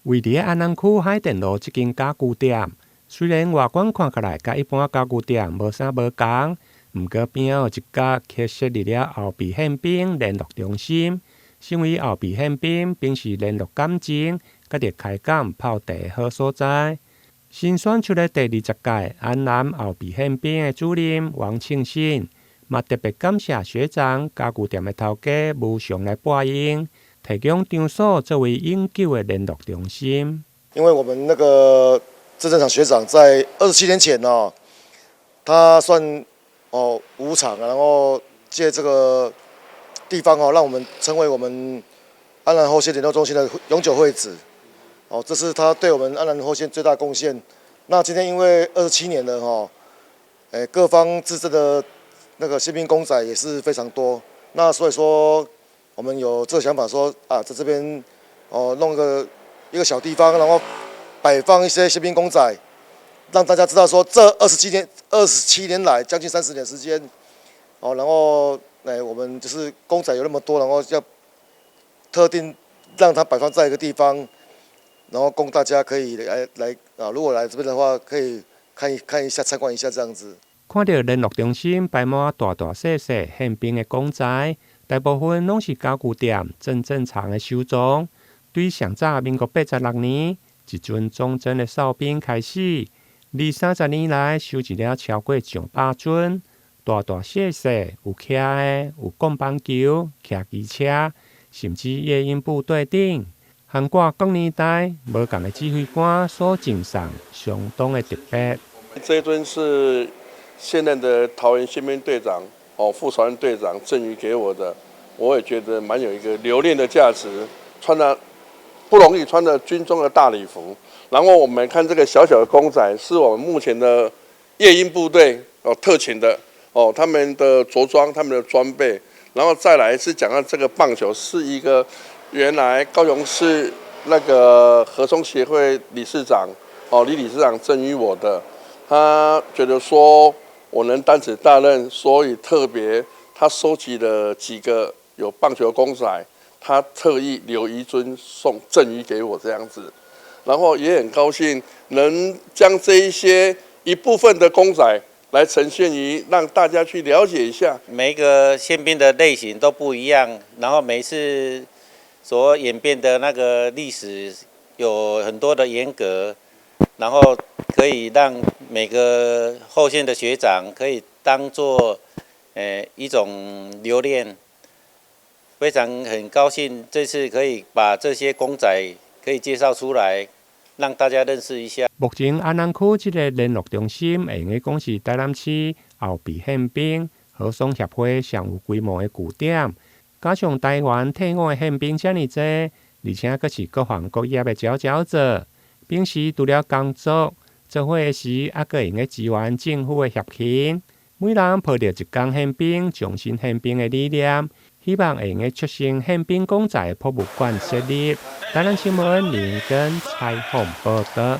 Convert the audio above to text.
位佇安南區海淀路這間家具店，雖然外觀看起來佮一般家具店無啥無仝，毋過邊仔有一角卻設立了後備憲兵聯絡中心，成為後備憲兵平時聯絡感情、佮著開講泡茶好所在。新選出的第20屆安南後備憲兵的主任王慶信，嘛特別感謝學長家具店的頭家無償來撥用，提供場所作為永久的聯絡中心。因為我們那個鄭正長學長在27年前哦，他算哦無償，然後借這個地方哦，讓我們成為我們安南後線聯絡中心的永久會址。哦，這是他對我們安南後線最大貢獻。那今天因為二十七年了哈，誒，各方自製的那個憲兵公仔也是非常多。那所以說，我們有這個想法說啊，在這邊哦弄個一個小地方，然後擺放一些憲兵公仔，讓大家知道說這27年來將近30年時間，哦，然後誒我們就是公仔有那麼多，然後要特定讓它擺放在一個地方。然後供大家可以來來啊，如果來這邊的話，可以看一看一下，參觀一下這樣子。看著聯絡中心擺滿大大細細憲兵的公仔，大部分攏是家具店鄭正常的收藏。對上早民國86年，一陣忠貞的哨兵開始，二三十年來收集了超過上百尊，大大細細有騎的，有棍棒球、騎機車，甚至夜鷹部隊等。涵蓋各年代，無仝的指揮官所贈送，相當的特別。這一尊是現任的桃園憲兵隊長哦，傅朝恩隊長贈予給我的，我也覺得蠻有一個留念的價值。穿的不容易，穿着軍裝的大禮服。然後我們看這個小小的公仔，是我們目前的夜鷹部隊哦特勤的哦，他們的着裝、他們的裝備。然後再來是講到這個棒球，是一個原來高雄市那個和松協會理事長哦李理事長贈予我的，他覺得說我能擔此大任，所以特別他收集了幾個有棒球公仔，他特意留一尊送贈予給我這樣子，然後也很高興能將這一些一部分的公仔來呈現於讓大家去了解一下。每一個憲兵的類型都不一樣，然後每次所演變的那個歷史有很多的沿革，然後可以讓每個後線的學長可以當做一種留念。非常很高興這次可以把這些公仔可以介紹出來，讓大家認識一下。目前安南區這個聯絡中心，會用得講是台南市後備憲兵和松協會上有規模的據點，加上台灣退伍的憲兵遮爾濟，而且閣是各行各業的佼佼者，平時除了工作，做伙的時，猶閣會用得支援政府的協勤。每人抱著一工憲兵、終身憲兵的理念，希望會用得促成憲兵公仔博物館設立。台南新聞林根採訪報導。